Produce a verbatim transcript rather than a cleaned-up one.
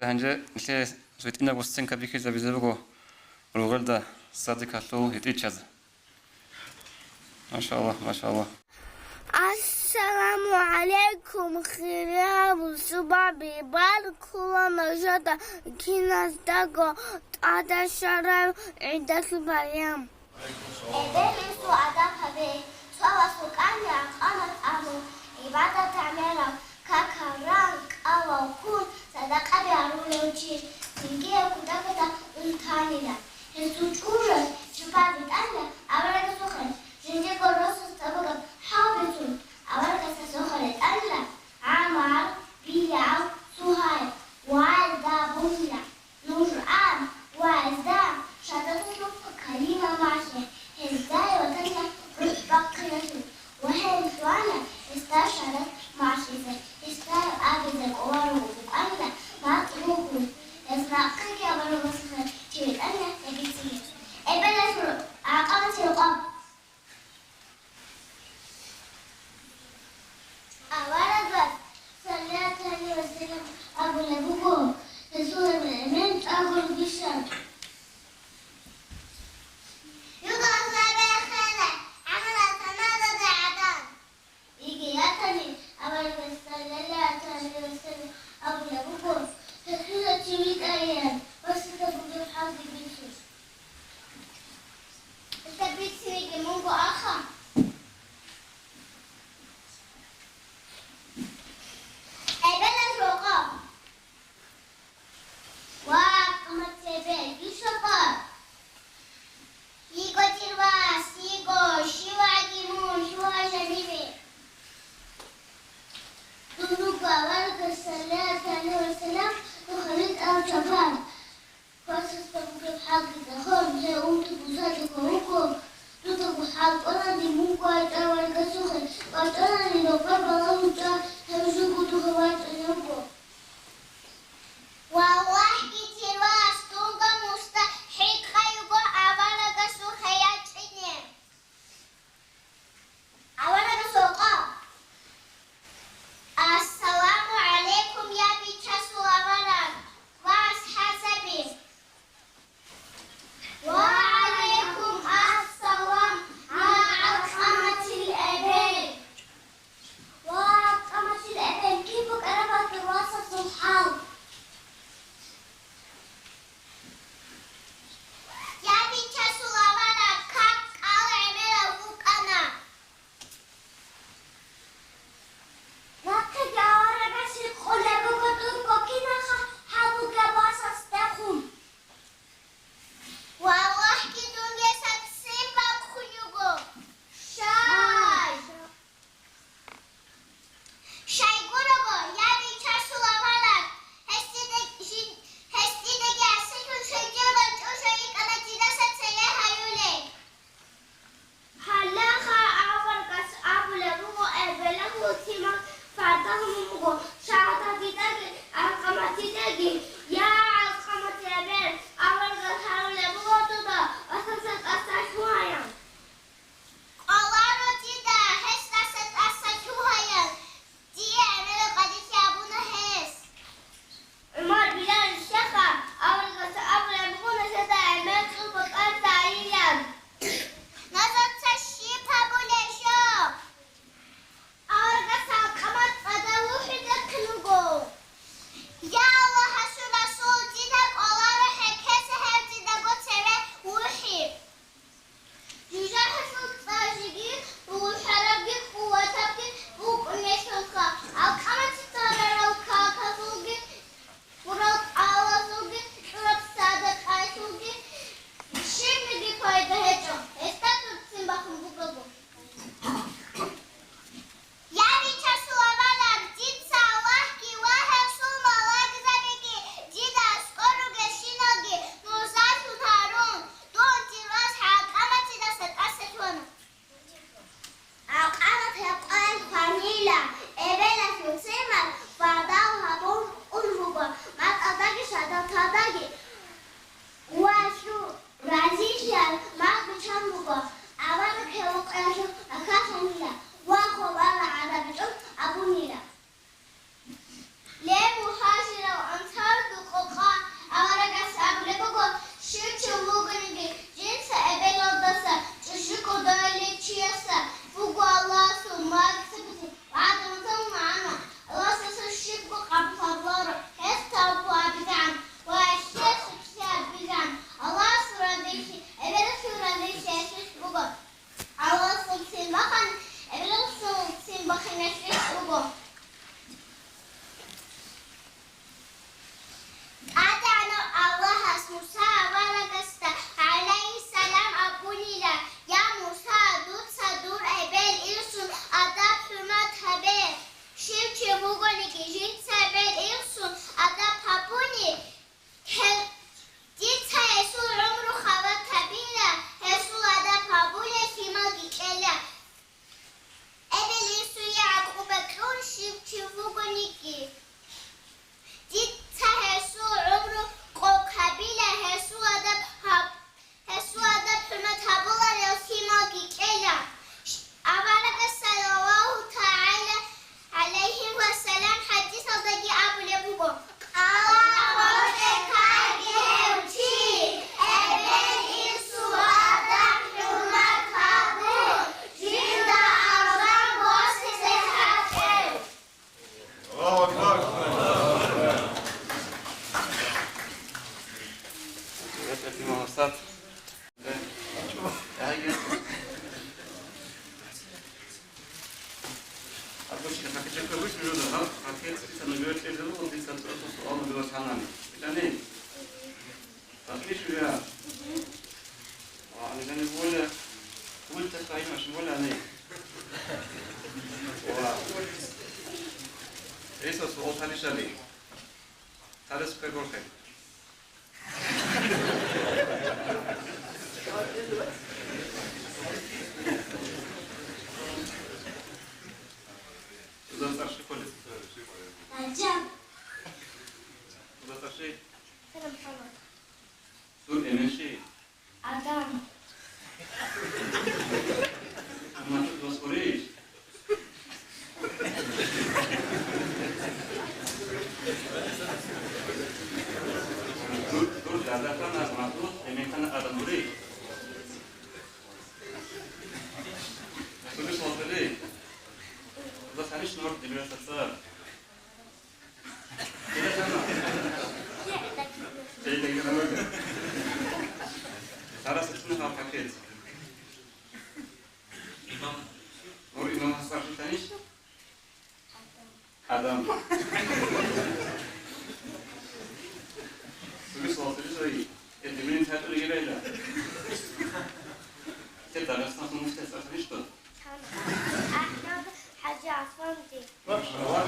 Гьанже нилъее гьитӀинабго сценка бихьизабизе буго ругъелда садикалъул гьитӀинчаз. Машаллагь, машаллагь. Ассаламу гӀалайкум, хириял бусурбаби! Баркула нужеда киназдаго тӀадашарав гӀидалъул баян. Эбел-инсул адаб гьабе, цо вас вукӀанила къанат абун, гӀибадат гӀемераб, какал ран, кӀалал ккун, садакъаби гьарулев чи, цинги гьев кутакалда унтанила. Гьесул чӀужуялъ жупа битӀанила аварагасухъе, жиндирго росас цӀакъ бугеб хӀал бицун, аварагас гьесухъе ретӀанила ГӀамар, Билал, Сугьайб ва гьезда абунила. Нуж ан ва гьезда шагьадаталъул калима малъе, гьезда ватанилъ рухӀ бахъиналъе ва гьел лъугьана гьезда шагьадат малъизе, гьезда абизе кӀоларого букӀанила бакъ ругьун. Гьез нахъеги аварагасухъе чи ретӀанила гьеб бицине. Эбелалъул гӀакъабатил къо. Аварагас, саллаллагьу гӀалайгьи ва саллам, абулеб буго, гьесул эмен тӀагур бищун. Юго сабехъене, гӀамала саназаде гӀадан. Иги ятани, аварагас, саллаллагьу гӀалайгьи ва саллам, абулеб буго, гьесул чи витӀайин, ва сита бугеб хӀалги бицун. Гьесда бицинеги мунго аха. Эбелалъул къо. Ва, къамат цебе, йишапа. Йиго тирвас, йиго, щиваги мун, щуа жанибе. Дун вуго аварагас, саллаллагьу гӀалайгьи ва саллам, духъ витӀарав чапар. Васасда бугеб хӀалги, гьев унти бусаде ккун вуго, дудаго хӀал кӀванани мун кӀвачӀа аварагасухъе, кӀвачӀанани рокъоб балагьун чӀа, гьев жуго дуе вачӀунев вуго. Валлагьги, тирвас, дунго мустахӀикъав вуго аварагасухъе ячӀине. Аварагасул къо. Ассаламу гӀалайкум, я Бичасул авараг ва асхӀабзаби! Сад. Яги. Обычно, как это обычно, люди, да, как это, это, ну, говорит, это, вот, это, просто, он говорит, она. Это не. Отлично, я. А, они не более. Улица своим, аж более они. Ва. Иисус, ол талишали. Талис кой борхе. Куда старший ходит? Куда старший? Сур эменши? Адам. Амма тут вас гурищ? Дур, дур, дадатана Масуд, эменшана Адам гурищ? Сур эменши? Дуда саниш нур дибирасаца. Тарас, ицӀну гьаб пакет. Имам. Гьур имам гьасар хитанищ? Адам. Суги суал суги зои. Э, димин татури гирайда. Те Дагъистаналъул муфтияс ахӀарищ дун? АхӀмад ХӀажи Афанди. Машалла.